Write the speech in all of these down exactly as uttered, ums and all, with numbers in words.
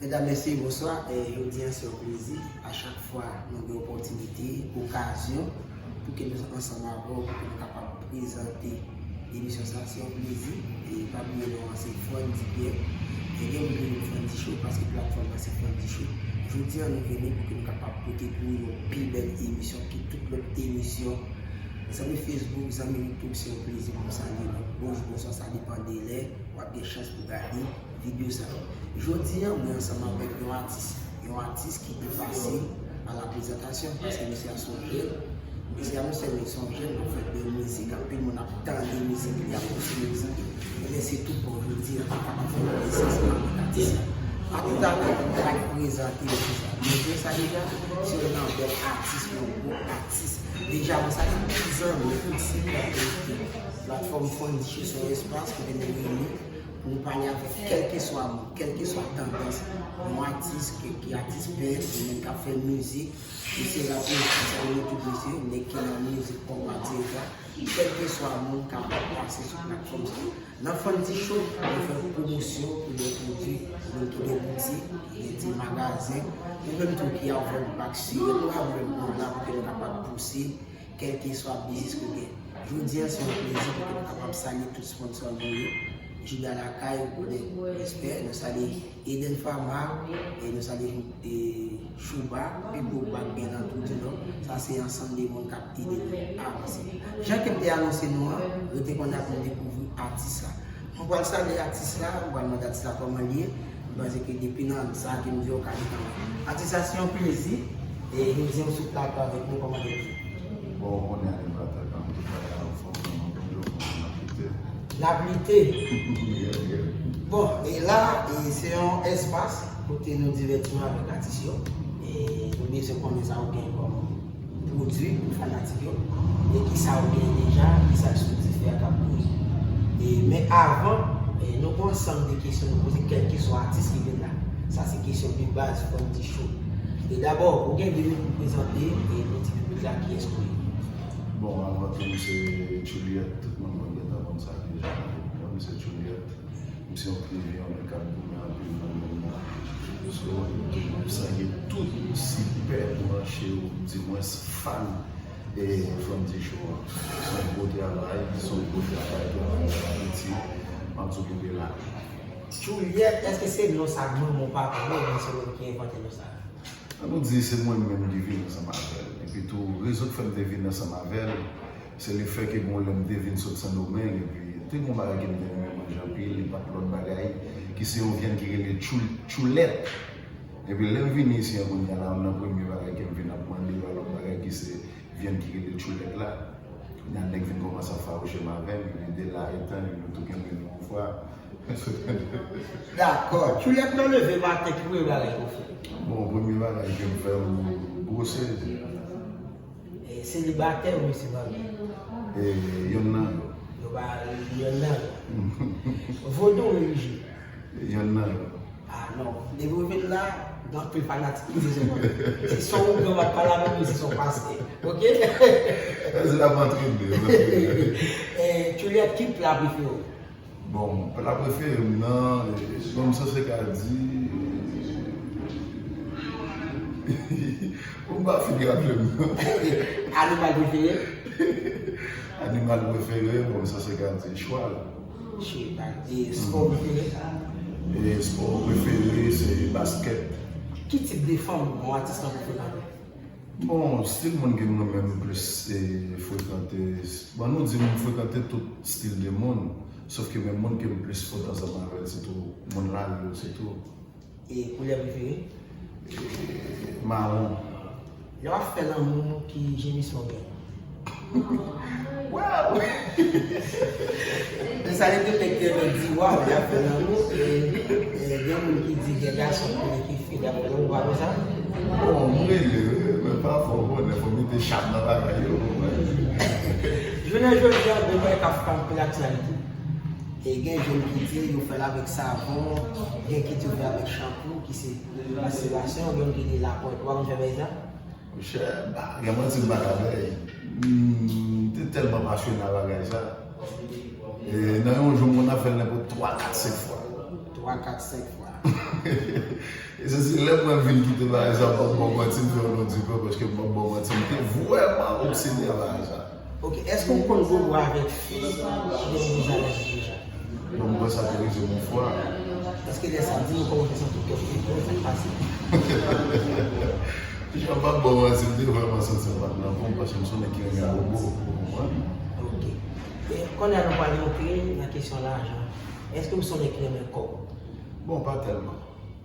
Medam, mesye, bonswa. E, jodi a se yon plezi. A chak fwa nou gen opòtinite, okazyon, pou ke nou ansanm avè w, pou ke nou kapab prezante emisyon sa, se yon plezi. E pa bliye non an se Frandy Pierre. E gen moun ki rele m Frandy Show paske platfòm nan se Frandy Show. Jodi a nou vini pou ke nou kapab pote pou yon pi bèl emisyon ke tout lòt emisyon. Zanmi Facebook, zanmi YouTube, se yon plezi pou m salye nou. Bonjou, bonswa, sa depann de lè w ap gen chans pou gade videyo sa yo. Jodi a, mwen ansanm avèk yon atis, yon atis ki depase a la prezantasyon, paske misye a se yon jèn, misye a non sèlman se yon jèn, l ap fè bèl mizik, anpil moun ap tande mizik li, ap pouse mizik li, ebyen se tout bon jodi a, nou kapab fè yon esans avèk atis la. Atis la, nou pral prezante misye sa. Nou konnen sa deja, se yon bèl atis, yon gwo atis. Deja, mwen salye tout zanmi, tout sila ki sou platfòm Frandy Show, se yon espas kote nou reyini pou nou pale avèk kèlkeswa moun, kèlkeswa tandans, yon atis ki, ki atis pent, yon moun k ap fè mizik, misye rap, misye sa, nou tout mesye, nèg ki nan mizik konpa dirèk la, kèlkeswa moun k ap pase sou platfòm sa. Nan Frandy Show, nou fè pwomosyon pou de pwodui, moun ki gen boutik, ki gen ti magazen, ou menm tou ki ap vann bak sirèt, nou ap jwenn moun la pou ke nou kapab pouse kèlkeswa biznis ke w gen. Jodi a, se yon plezi pou ke nou kapab salye tout sponsò nou yo. Juda Lakay, respè, nou salye Eden Pharma, e nou salye, e, Chouba, Pipo Bak, Bèlantou Dinò. Sa se ansanm de moun k ap ede nou avanse. Jan ke m te anonse nou an, rete konn ak nou dekouvri atis la. Mwen pral salye atis la, mwen pral mande atis la kòman l ye. Mwen panse ke depi nan sa ke m di w ka gentan wè. Atis la, se yon plezi. E jodi a w sou plato avèk nou, kòman w ye? Bon, ou konnen animatè pa m, tout bagay anfòm, mwen konn yo, mwen konn ap lite. L ap lite. Yeah, yeah. Bon, e la, e se yon espas kote nou divèti nou avèk atis yo. E nou bezwen konnen sa yo gen kòm pwodui pou fanatik yo, e kisa ou gen deja, kisa k sou dife a k ap bouyi. E, men avan, e, nou gen ansanm de kesyon nou poze kèlkeswa atis ki vin la. Sa se kesyon de baz Frandy Show. E dabò, ou gen de minit pou prezante, e, pou di piblik la kiyès ou ye. Bon, avan tou, m se Juliet, tout moun mwen gentan konn sa deja. Mwen, m se Juliet. M se yon ekriven, yon nèg k ap goumen anpil nan mond nan. So, m ap salye tout sipè branche yo, dimwens fan, e, Frandy Show an. Se yon gwo travay, se yon gwo travay, travay la piti, m ap di w kenbe la. Juliet, èske se non sa manman w, papa w, oubyen se ou menm ki envante non sa? An nou di se mwen menm ki vin ansanm avè l. Epi tou, rezon k fè m te vin ansanm avè l, se lefè ke gon lè m te vin sot Sendomeng, epi te gon bagay ke m te renmen manje anpil, li pa t lòt bagay, ki se yon vyann ki rele tchou-, tchoulèt. Epi lè m vini isi an kounye a la, youn nan premye bagay ke m vin ap mande, pa lòt bagay ki se vyann ki rele tchoulèt la. Kounye a nèg vin kòmanse ap fawouche m avè l, epi de la etan, epi nou tou kenbe nou yon fwa. Dakò. Tchoulèt nan leve maten, ki premye bagay ke w fè? Bon, premye bagay ke m fè, m bwose. E, selibatè oubyen se marye? E, yonn nan yo. Yo pa, yonn nan yo. Vodou ou relijye? Yonn nan yo. Ah non, depi w vin la, gen anpil fanatik ki di se konn. Se swa w gen w ap pale avè m, se swa w pastè. Oke? Èske l ap antrene? E, Juliet, ki pla prefere w? Bon, pla prefere m nan, e, bon, m sanse ka di, bon, m pa fin raple m non. Animal prefere? Animal prefere, bon, m sanse ka di chwal. Chwal. E spò prefere? E spò prefere se baskèt. Ki tip de fanm yon atis lan pou frekante? Bon, stil moun ke m renmen m plis se frekante, bon, nou di m frekante tout stil de moun, sòf ke men moun ke m plis fòt ansanm avè l, se tou moun lari yo, se tou. E koulè prefere? E mawon. Lè w ap fè lanmou, ki jemisman w gen? Waw! E sa detektè yo di, waw, y ap fè lanmou, e, e gen moun ki di gen gason konnen ki fi, dapre nou, ou pa konsa? Bon, m rele, wi, men pafwa, ou konnen, fò mete cham nan bagay yo, ou konprann? Jounen jodi a, gen moun k ap fè anpil aktyalite. E gen jèn ki di yo fè l avèk savon, gen ki di yo fè avèk chanpou, ki se mastibasyon, gen ki di lapòt. Ou pa konn fè bagay sa? Monchè, ba, gen manti m pa ka bay. M te tèlman pasyone a bagay sa. E nan yon jou, m konn ap fè l nenpòt twa, kat, senk fwa. twa, kat, senk fwa. E se si lè mwen vin kite bagay sa, m p ap ba w manti, m fè w non di pè, paske m p ap ba w manti, m te vrèman obsede a bagay sa. Ok, èske w konn gwo bwa avèk fi ki te vin vizaj deja? Non, m wè sa te rive yon fwa. Èske lè sa di nou kòman w te santi w, kè w te bon, sa k pase? Jan m p ap ba w manti, m te vrèman santi m pa t nan fòm, paske m se yon nèg ki renmen bobo, ou konprann? Ok. E kounye a nou pral rantre nan kesyon lajan. Èske w se yon nèg ki renmen kòb? Bon, pa tèlman.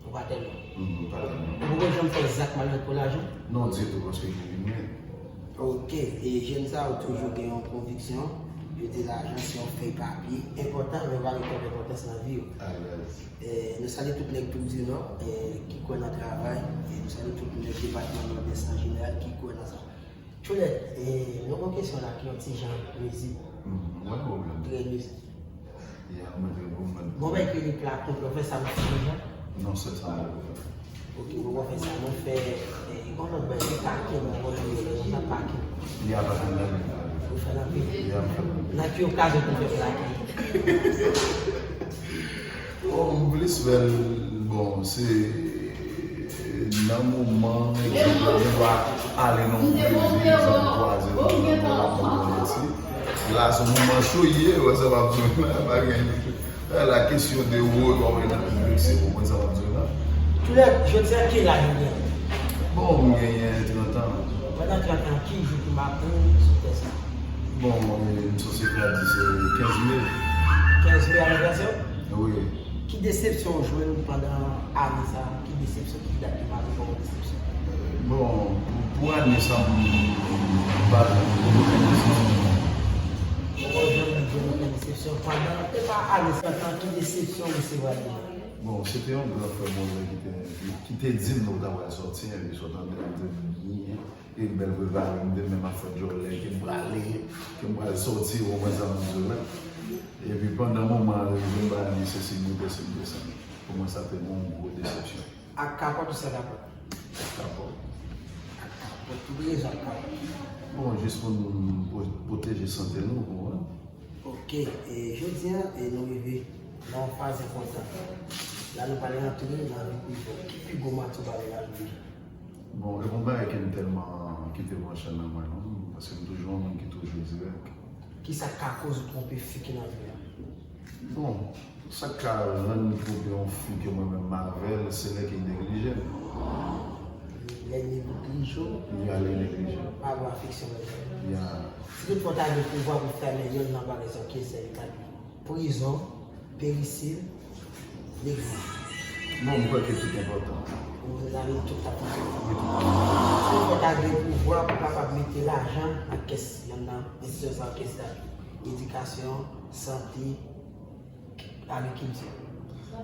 Ou pa tèlman. Mhm, pa tèlman. Ou poko janm fè zak malonèt pou lajan? Non, ditou, paske gen limit. Ok, e jèn sa yo toujou gen yon konviksyon, yo di lajan se yon fèy papye enpòtan, men yo pa mete yon enpòtans nan vi yo. Alèz. E, nou salye tout nèg Trip di Nò, e, ki kwè nan travay, e, nou salye tout nèg depatman Nòdès an jeneral ki kwè nan sa. Tchoulèt, e, nou gon kesyon la ki yon ti jan nwizib. Mhm, mwen pwoblèm. Trè nwizib. Ya, mwen te konprann. Bon, bagay ki rele plakon, ou fè sa nan figi jan? Non, sèl sa mwen poko fè. Ok, ou poko fè sa, nou fè, e, yon lòt bagay, se pake, mwen, mwen, mwen, mwen, pake. Ya, pake, mwen, mwen. Ou fè nan figi? Ya, mwen fè. Nan ki okazyon pou fè plake? Bon, m plis fè l, bon, se nan moman, egzanp, lè w ale nan yon plezi, egzanp, ou kwaze moun nan, nan, nan, nan, la, se yon moman cho ye, wè sa p ap jwenn la, pa gen. Eh, la kesyon de wòl w ap wè nan piblik, se pou mwen sa w ap di la. Tchoulèt, jodi a, ki laj ou gen? Bon, m genyen trant an. Pandan trant an, ki jou ki make w sou tè sa? Bon, eh, m sanse ka di se kenz me. Kenz me anivèsè w? Wi. Ki desepsyon w jwenn pandan ane sa? Ki desepsyon, ki dat ki make w kòm desepsyon? Bon, pou, pou ane sa, m, m, m pa janm gen okenn desepsyon. Ou pa janm gen okenn desepsyon pandan, e pa ane sa, ki desepsyon ou resevwa deja? Bon, se te yon gran frè mwen ki te, ki te di m nou ta pral sòti, epi sòtan de m te byen, e bèl prepare m te menm ap fè djòlè, ke m prale, ke m pral sòti, ou konprann sa m di w la. Epi pandan moman an rive, m pa di se si m moute, si m desann. Pou mwen, sa te yon gwo desepsyon. Ak kapòt ou san kapòt? Ak kapòt. Ak kapòt, ou bezwen ak kapòt. Bon, jis pou n pwo-, pwoteje sante nou, ou konprann? Ok, e jodi a, e nou rive nan yon faz enpòtan. La, nou pral rantre nan vi prive w. Ki pi gwo manti w pale la jodi a? Bon, e pa yon bagay ke m tèlman kite branche nan mwen, non, paske m toujou yon moun ki toujou dirèk. Kisa k ka koz ou twonpe fi ki nan vi a? Bon, sa k ka rann m twonpe yon fi ke mwen menm m avè l, se lè ke l neglije m. Lè l neglije w? Ya, lè l neglije m. Pa gen afeksyon menm. Ya. Si toutfwa w ta gen pouvwa pou fèmen yonn nan bagay sa yo, kilès li ta ye? Prizon, perisil, legliz. Non, m kwè ke tout enpòtan. Ou lavi tout ap fonksyone. Wi, tout enpòtan. Si toutfwa w ta gen pouvwa pou kapab mete lajan nan kès, nan, nan enstitisyon sa yo, kilès li ta ye? Edikasyon, sante, agrikilti.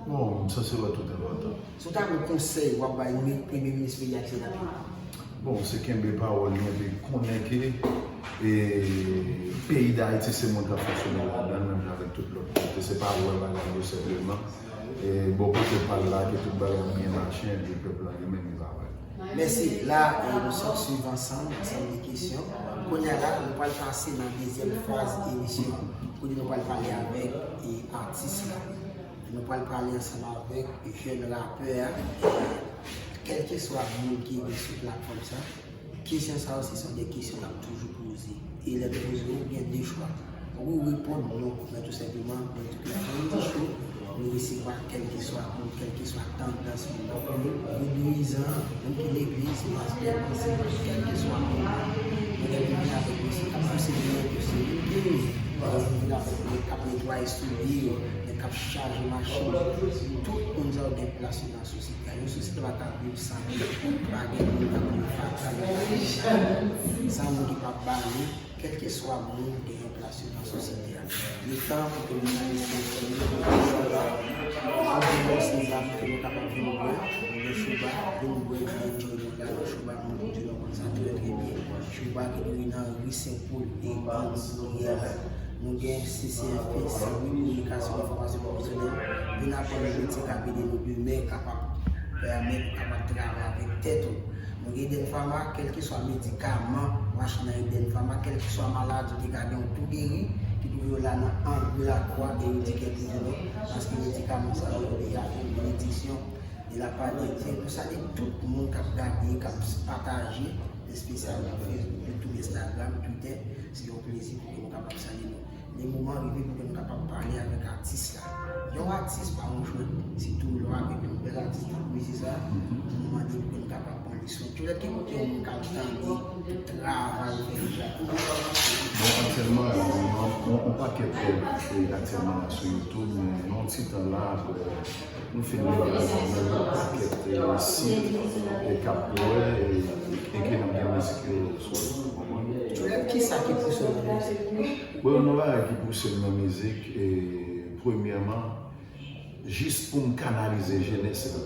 Non, m sanse wè tout enpòtan. Si w ta gen yon konsèy w ap bay mi-, premye minis peyi a ki se Lapli? Bon, se kenbe pawòl li epi konnen ke, e, peyi Dayiti se moun k ap fonksyone ladan l, menm jan avèk tout lòt kote. Se pa wè bagay yo senpleman. E, bò kote pa l la, ke tout bagay ap byen mache, epi pèp la li menm li pa wè. Mèsi. La, e, nou sot swiv ansanm, ansanm de kesyon. Kounye a la, nou pral pase nan dezyèm faz emisyon an. Kote nou pral pale avèk, e, atis la. Nou pral pale ansanm avèk jèn rapè a. Kèlkeswa moun ki vin sou platfòm sa, kesyon sa yo, se son de kesyon n ap toujou poze. E lè n poze yo, gen de chwa. Ou reponn non, men tou senpleman, men tou klè. Nan Midi Show, nou resevwa kèlkeswa moun, kèlkeswa tandans moun. Donk, nou, vodouyizan, moun ki legliz, pastè, ansyen, kèlkeswa moun. Nou gen moun avèk mesye k ap pouse moun, pouse moun. Gen moun avèk moun k ap netwaye soulye yo, nèg k ap chaje machin. Tout moun sa yo gen plas yo nan sosyete a. Yon sosyete pa ka viv san moun. Pa gen moun k ap viv pa, pa gen moun san moun ki p ap ba li. Kèlkeswa moun, gen yon plas yo nan sosyete a. Letan pou ke moun ayisyen fè yon chwa, pou ke nou sezam, pou ke nou kapab vin bwè, nou bwè Chouba, vin bwè, vin enjoy nou la nan Chouba, nou konn di nou konn sa trè, trè byen. Chouba ki twouve nan ri Senpoul e Ann Sourye a. Nou gen C C F P, Sèvis Kominikasyon Enfòmasyon Pwofesyonèl, vin aprann nou metye k ap ede nou demen kapab pèmèt ou kapab travay avèk tèt ou. Nou gen Eden Pharma, kèlkeswa medikaman w achte nan Eden Pharma, kèlkeswa maladi w te ka gen, ou tou geri, ki twouve yo la nan Angle Lakwa, e yo di ke pou yo, paske medikaman sa yo, yo deja fè yon benediksyon de la part de Dieu. Nou salye tout moun k ap gade, k ap pataje, espesyalman Facebook, YouTube, Instagram, Twitter. Se yon plezi pou ke nou kapab salye nou. Lè moman rive pou ke nou kapab pale avèk atis la. Yon atis pa yon jwèt, sitou lè w avèk yon bèl atis tankou misye sa, nou mande pou ke nou kapab pran li swen. Kilè ki kote yon moun ka tande tout travay ou fè deja? Bon, aktyèlman, yon, yon, yon pakèt, e, aktyèlman la sou YouTube, men nan yon ti tan la, apre, nou fin gen yon pakèt, e, sit, e, k ap wè, e, e ke n ap gen mizik yo sou, w konprann? Kilè, kisa ki pouse w nan mizik? Bon, yon bagay ki pouse m nan mizik, e, premyèman, jis pou m kanalize jenès la.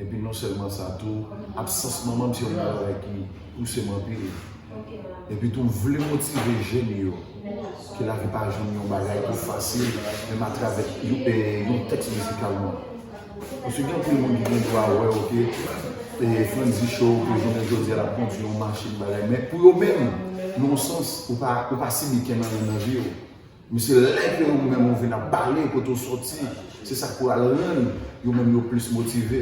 Epi non sèlman sa tou, absans manman m se yon bagay ki pouse m anpil. Epi tou, m vle motive jèn yo, ke lavi pa janm yon bagay ki fasil, menm atravè yon, e, yon tèks mizikalman. Paske gen anpil moun ki gen dwa wè, oke, e, Frandy Show, ke jounen jodi a l ap kondui yon machin, bagay. Men pou yo menm, nan yon sans, ou pa, ou pa sibi kenn anyen nan vi w. Men se lè ke ou menm ou vin ap pale kote w soti, se sa k pral rann yo menm yo plis motive.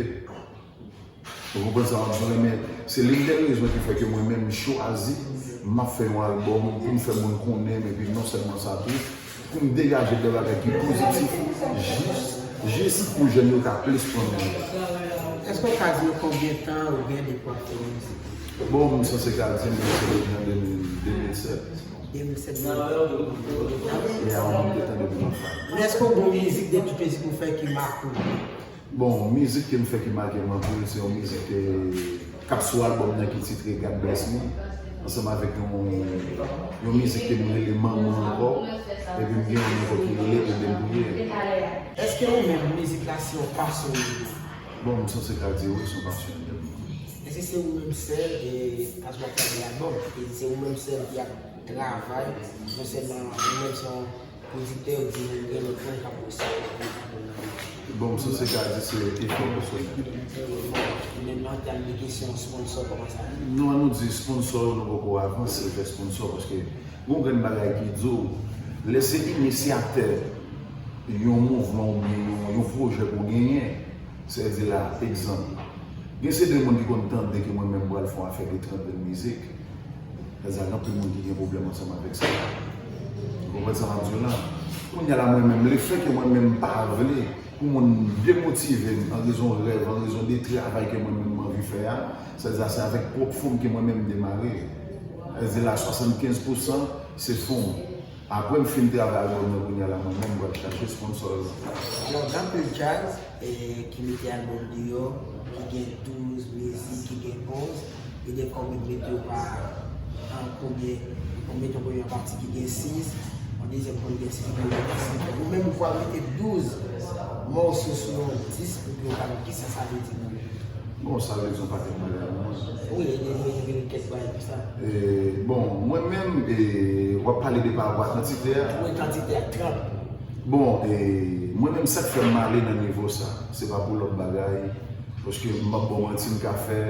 Ou konprann sa m ap di w la, men se l'une des raisons ki fè ke mwen menm m chwazi, m ap fè yon albòm pou m fè moun konnen m, epi non sèlman sa tou, pou m degaje de bagay ki pozitif, jis, jis pou jèn yo ka plis pran men yo. Èske w ka di nou konbyen tan ou gen depi w ap fè mizik? Bon, m sanse ka di m se depi an de mil, de mil sèt. De mil sèt, de mil sèt. E a yon bout de tan depi m ap fè. Men èske w gen yon mizik de tout mizik ou fè ki make w? Bon, mizik ke m fè ki make m anpil, se yon mizik ke, k ap sou albòm nan ki titre God Bless Me, ansanm avèk yon, yon mizik ke nou rele Manman ankò, epi m gen yon ankò ki rele Ede m Priye. Èske ou menm, mizik la se yon pasyon ou ye? Bon, m sanse ka di wi, se yon pasyon m ye. Èske se ou menm sèl, e, paske w ap fè de albòm, e se ou menm sèl ki ap travay, non sèlman ou menm se yon pwodiktè, ou di nou gen lòt moun k ap resevwa albòm nan? Bon, m sanse ka di se efò pèsonèl. Bon, e menm an tèm de kesyon sponsò, kòman sa ye? Non, an nou di sponsò, nou poko avanse fè sponsò, paske gon grenn bagay ki di w, lè se inisyatè yon mouvman oubyen yon, yon pwojè pou genyen, sètadi la, egzanp, gen se de moun ki konn tande ke mwen menm m pral fè yon afè de trant grenn mizik, sètadi gen anpil moun ki gen pwoblèm ansanm avèk sa. Ou konprann sa m ap di w la? Kounye a la, mwen menm, lefètke mwen menm m pa vle pou moun demotive m an rezon rèv, an rezon de travay ke mwen menm m anvi fè a, sètadi se avèk pwòp fon m ke mwen menm m demare. Sètadi la, swasannkenz pousan se fon m. Apre m fin travay albòm nan, kounye a la, mwen menm m pral chache sponsò yo. Alò, gen anpil djaz, e, ki mete albòm deyò, ki gen douz mizik, ki gen onz, e defwa ou mete yo pa an premye, ou mete yon premye pati ki gen sis, yon dezyèm pati ki gen sis, yon dènye pati ki gen senk. Ou menm ou pral mete douz mòso sou yon disk, pou yo ka wè kisa sa vle di pou yo. Bon, sa vle di yon pakèt bagay, non? Wi, e gen, gen, gen kèk bagay pou sa. E, bon, mwen menm, e, w ap pale de pa rapò a kantite a? Wi, kantite a, trant. Bon, e, mwen menm, sa k fè m ale nan nivo sa, se pa pou lòt bagay, paske m p ap ba w manti, m ka fè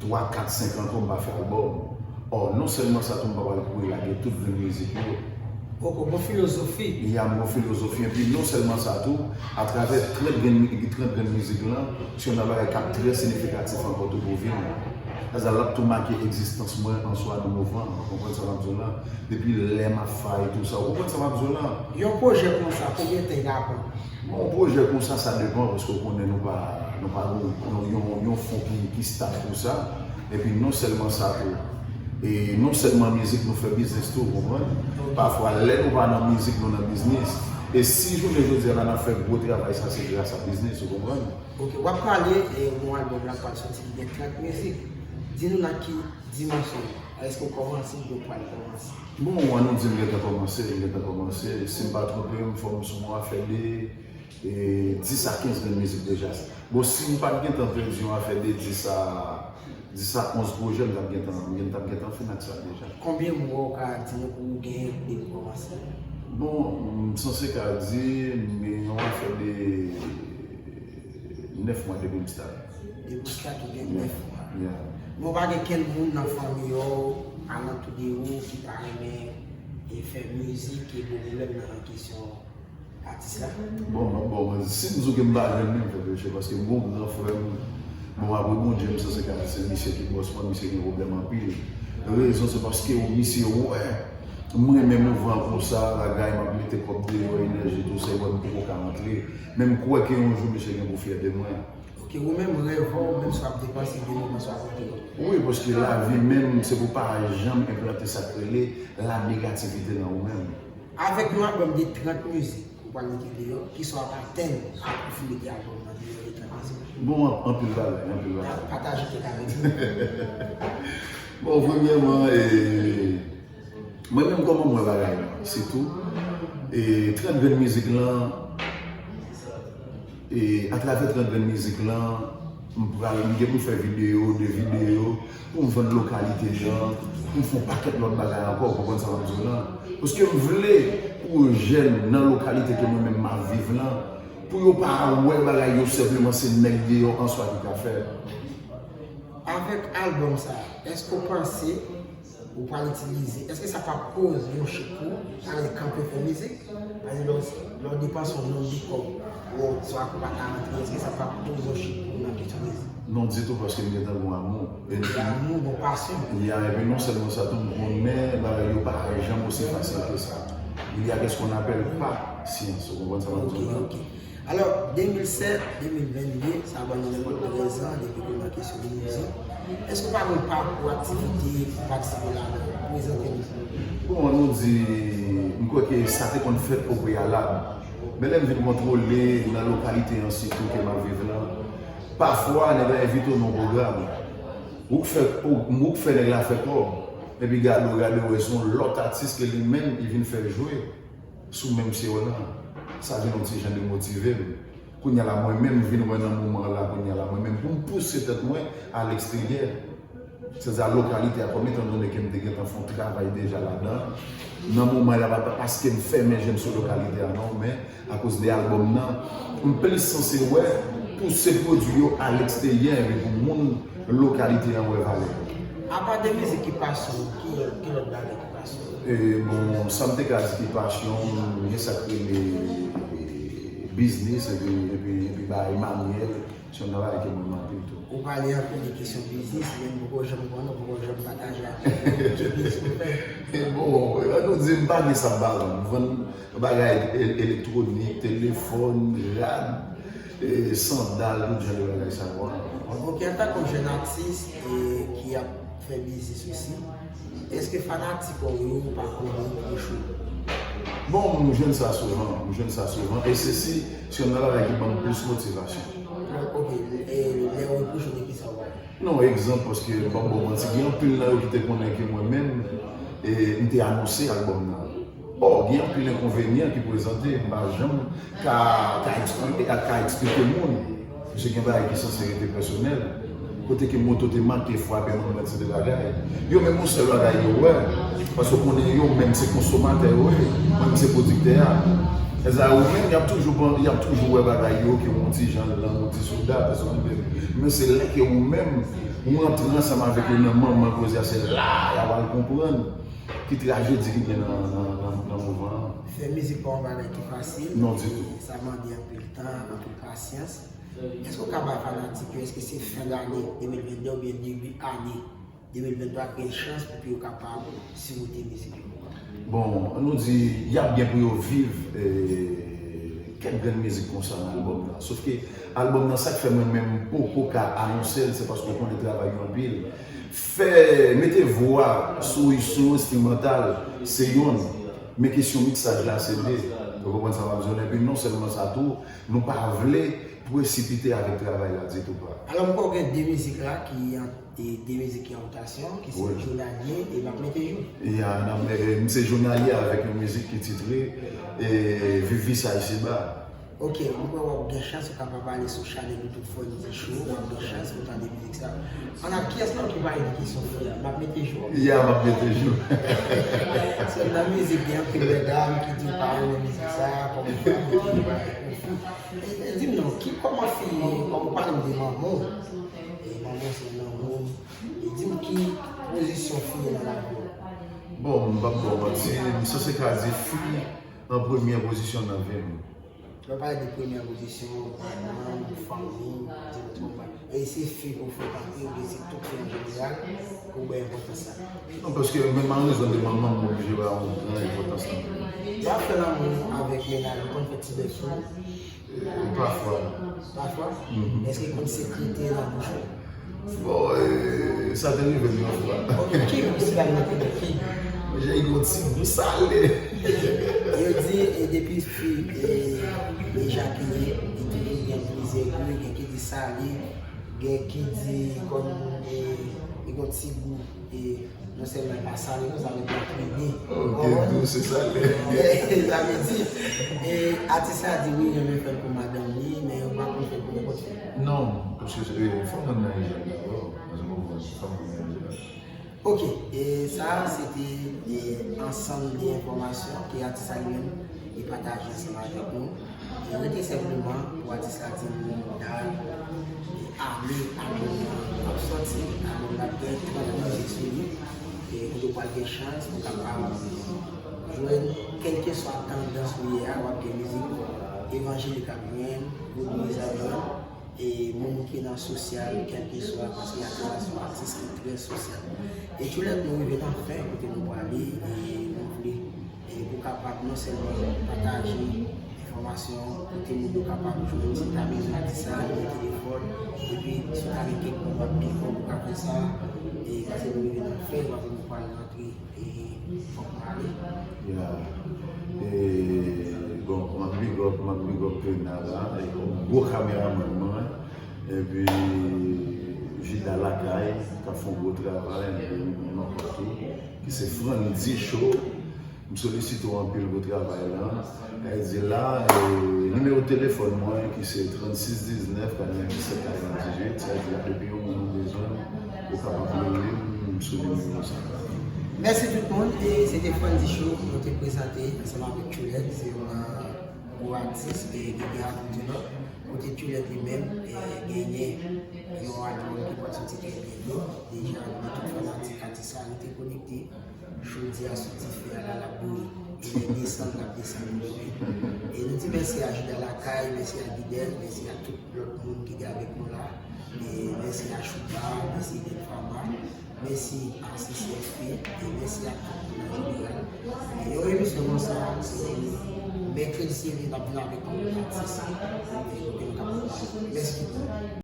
twa, kat, senk ankò, m pa fè albòm. Ò, non sèlman sa tou, m pa pral kouri lage tout grenn mizik yo. Ou gon filozofi. Ya, m gon filozofi. Epi non sèlman sa tou, atravè trant grenn, trant grenn mizik lan, se yon bagay k ap trè siyifikatif ankò tou pou vi m. Sètadi l ap tou make egzistans mwen an swa nan mouvman an. Ou konprann sa m ap di w lan? Depi lè m ap fè tout sa. Ou konprann sa m ap di w lan? Yon pwojè konsa, konbyen tan l ka pran? Bon, yon pwojè konsa, sa depann, paske w konnen nou pa, nou pa gon yon, yon, yon fon ki, ki stab pou sa. Epi non sèlman sa tou, e non sèlman mizik, nou fè biznis tou, ou konprann? Pafwa, lè nou pa nan mizik, nou nan biznis. E si jounen jodi a la n ap fè gwo travay sa, se gras a biznis, ou konprann? Ok, w ap pale, e, yon albòm la pral soti ki gen trant mizik. Di nou nan ki dimansyon, èske w kòmanse oubyen w pral kòmanse? Bon, an nou di m gentan kòmanse, m gentan kòmanse. Si m pa twonpe m, fò m sou yon afè de, e, dis a kenz grenn mizik deja. Bon, si m pa t gentan pèdi yon afè de dis a, dis a onz pwojè, m t ap gentan, m t ap gentan fin ak sa deja. Konbyen mwa w ka di nou ou gen depi w kòmanse? Bon, m sanse ka di, m gen yon afè de nèf mwa depi m start. Depi w start, ou gen nèf mwa. Yeah. Men w pa gen kenn moun nan fanmi w, alantou de ou, ki pa renmen, fè mizik e gen pwoblèm nan kesyon atis la? Bon, bon, si m di w ke m pa jwenn menm, fè peche, paske m gon gran frè m. Bon, apre Bondye, m sanse ka di se misye ki bòs mwen, misye gen pwoblèm anpil. Rezon se paske misye wè mwen menm mouvman konsa, bagay, m ap mete kòb deyò, enèji, tou sa, e wè m poko ka antre. Men m kwè ke yon jou misye gen pou fyè de mwen. Ok, ou menm rèv ou, menm si w ap depanse de moman sa w ap antre. Wi, paske lavi menm, se pou pa janm enplante sa k rele la negativite nan ou menm. Avèk yon albòm de trant mizik ou pral mete deyò, kisa w ap atenn apre w fin mete albòm nan deyò de trant mizik? Bon, anpil bagay, anpil bagay. Pataje kèk avèk nou. Bon, premyèman, e, mwen menm kòman m wè bagay lan, se tou. E trant grenn mizik lan, e atravè trant grenn mizik lan, m pral, m gen pou m fè videyo, de videyo, pou m vann lokalite an, pou m fè yon pakèt lòt bagay ankò, w konprann sa m ap di w lan. Paske m vle pou jèn nan lokalite ke mwen menm m ap viv lan, pou yo pa wè bagay yo senpleman se nèg deyò an swa ki ka fè. Avèk albòm sa, èske w panse ou pral itilize, èske sa p ap koz yon chik pou ou, sa vle kanpe fè mizik? Paske lè w, lè w depanse yon nonm de kòb, ou swa ou pa ka rantre, èske sa p ap koz yon chik pou ou nan kesyon mizik? Non, ditou, paske m gentan gon amou. Amou, gon pasyon. Ya, epi non sèlman sa tou, m konnen bagay yo pa janm osi fasil ke sa. Il y a qu'est-ce qu'on appelle patience, ou konprann sa m ap di w lan? Alò, de mil sèt, de mil venn de, sa ban nou trèz an depi ke w nan kesyon de mizik. Èske w pa gen yon pakou aktivite pou patisipe ladan? Prezante nou sa. Bon, nou di, m kwè ke sa te konn fèt o preyalab. Men lè m vin kontwole nan lokalite an sitou ke m ap viv lan, pafwa nèg la envite w nan yon pwogram. Ou k fè, ou, ou k fè nèg la fè kòb. Epi gade w, gade w, e se yon lòt atis ke li menm, li vin fè jwe sou menm show lan. Sa vin yon ti jan demotive m. Kounye a la, mwen menm, m vin wè nan moman la, kounye a la, mwen menm, pou m pouse tèt mwen a leksteryè. Sètadi lokalite a, kòm etan done ke m te gentan fè yon travay deja ladan, nan moman la, pa paske m fèmen je m sou lokalite a, non, men akoz de albòm nan, m plis sanse wè pouse pwodui yo a leksteryè, epi pou moun lokalite an wè valè yo. Apa de mizik ki pasyon w, ki, ki lòt bagay ki pasyon w? E, bon, sa m te ka di ki pasyon m, gen sa k rele biznis, epi, epi, epi bay manyèl, se yon bagay ke m renmen anpil tou. Ou pale anpil de kesyon biznis, men m poko janm konnen, ou poko janm pataje avèk mwen ki biznis ou fè. Bon, nou di m pa gen sa m pa vann. M vann bagay e-, elektwonik, telefòn, rad, e, sandal, tout jan de bagay sa yo. Ok, antanke yon jèn atis e ki ap fè biznis osi, èske fanatik ou yo pa konn repwoche w? Bon, m jwenn sa souvan, m jwenn sa souvan, e se si, se yon nan bagay ki ban m plis motivasyon. Ok, e lè yo repwoche w, de kisa w pale? Non, egzanp, paske m p ap ba w manti, gen anpil nan yo ki te konnen ke mwen menm, e, m te anonse albòm nan. Ò, gen anpil enkonvenyan ki prezante, m pa janm ka, ka eksplike, ka, ka eksplike moun. Paske gen bagay ki sanse rete pèsonèl. Kote ke moto te manke frape moun, bann se de bagay. Yo menm yon sèl bagay yo wè, paske w konnen yo menm se konsomatè yo ye, mwen menm se pwodiktè a. Sètadi ou menm, y ap toujou, y ap toujou wè bagay yo ke yon ti jan lang, yon ti sou dat, èske w konprann? Men se lè ke ou menm, ou antre ansanm avèk yo nan manman koze a, se la y ap al konprann ki trajedi ki gen nan, nan, nan, nan mouvman an. Fè mizik pa yon bagay ki fasil. Non, ditou. Sa mande anpil tan, anpil pasyans. Èske w ka bay fanatik yo, èske se fen dane de mil venn de oubyen debi ane de mil venn twa gen chans pou ke yo kapab sipote mizik yo? Bon, an nou di, y ap gen pou yo viv, e, kèk grenn mizik konsa nan albòm nan. Sof ke albòm nan, sa k fè mwen menm m poko ka anonse l, se paske w konnen travay yo anpil. Fè, mete vwa sou, sou enstrimantal, se youn. Men kesyon miksaj la, se de. Ou konprann sa m ap di w la? Epi non sèlman sa tou, nou pa vle presipite avèk travay la ditou pa. Alò, m kwè w gen de mizik la ki an, e de mizik ki an wotasyon, ki se Jounalye e M ap mete jou. Ya, n ap, e, m se Jounalye avèk yon mizik ki titre, e, Viv vi sa isi ba. Ok, m kwè w ap gen chans ou kapab ale sou chanèl YouTube Fornisy Show, w ap gen chans pou tande mizik sa. Ann ak kiyès non ki pale de kesyon fi a? M ap mete jou. Ya, M ap mete jou. So, nan mizik, gen anpil medam ki di yo pa renmen mizik sa, kòm fi a mete jou avèk yon fi. E, e, di m non, ki, kòman fi, kòm ou pale m de manman w, e manman w se lanmou w, e di m ki pozisyon fi nan lavi w? Bon, M p ap ba w manti, m sanse ka di fi an premyè pozisyon nan vi m. Lè w pale de premyè pozisyon, madanm, fanmi, di nou konpa. E se fi pou fè pati oubyen se tout fi an jeneral pou bay enpòtans la? Non, paske menm an rezon de manman m oblije ba yon gran enpòtans nan vi m. Lè w ap fè lanmou avèk mennaj ou, konn fè ti bèf ou? Pafwa. Pafwa? Èske konn sekrete nan bouch ou? Bon, e, sa te rive m yon fwa. Ok, ki gou sila mete nan ki? Manje yon ti gou sale. Yo di e depi fi e ejakile, li toujou gen plizyè gou, gen ki di sale, gen ki di kòm e li gen ti gou e non sèlman li pa sale non, sa vle di li trene. Ok, gou se sale. Sa vle di e atis la di wi, yo renmen fè l pou madanm li, men yo pa konn fè l pou nenpòt fi. Non, paske e, fò mwen nan ijèn dabò. Paske mwen konn fò mwen nan ijèn. Ok, e sa se te e ansanm de enfòmasyon ke atis la li menm li pataje ansanm avèk nou. E rete senpleman pou atis la di nou dat e ane albòm nan ap sòti, albòm nan ap gen trant mizik sou li. E kote w pral gen chans pou kapab jwenn kèlkeswa tandans ou ye a, w ap gen mizik evanjelik ap jwenn, vodouyizan ap jwenn, e moun ki nan sosyal, kèlkeswa, paske atis la se yon atis ki trè sosyal. E Tchoulèt, nou rive nan fen kote nou prale, e nou vle e pou kapab non sèlman pataje enfòmasyon pou timoun yo kapab jwenn si ta bezwen atis sa, nimewo telefòn, epi si ta gen kèk kontak pi fò pou ka fè sa, e paske nou rive nan fen, paske nou pral rantre e fòk nou ale. Ya. E, bon, m ap big up, m ap big up Pena la, e kòm gwo kameramann mwen, epi Jida Lakay, k ap fè yon gwo travay, epi yon lòt tou, ki se Frandy Show. M solisite w anpil pou travay lan. Sa vle di la, e, nimewo telefòn mwen ki se trannsis diznèf katrevenndisèt katrevenndizwit, sa vle di la depi yon moun ou bezwen, ou kapab rele m sou nimewo sa. Mèsi tout moun, e se te Frandy Show, nou te prezante ansanm avèk Tchoulèt, se yon gwo atis e ki gen akoute lòt. Kote Tchoulèt li menm e genyen yon albòm ki pral soti trè byento. Deja, nou tout fanatik atis sa, rete konekte. Jodi a sou dife a la l ap bouyi. E lè desann l ap desann bouyi. E nou di mèsi a Jida Lakay, mèsi a Guidel, mèsi a tout lòt moun ki te avèk nou la. E mèsi a Chouba, mèsi Delfama, mèsi a C C F P, e mèsi a tout moun an jeneral. E yon emisyon konsa, se mèkredi se vin n ap vin avèk yon lòt atis. E kote nou kapab pale. Mèsi tout moun.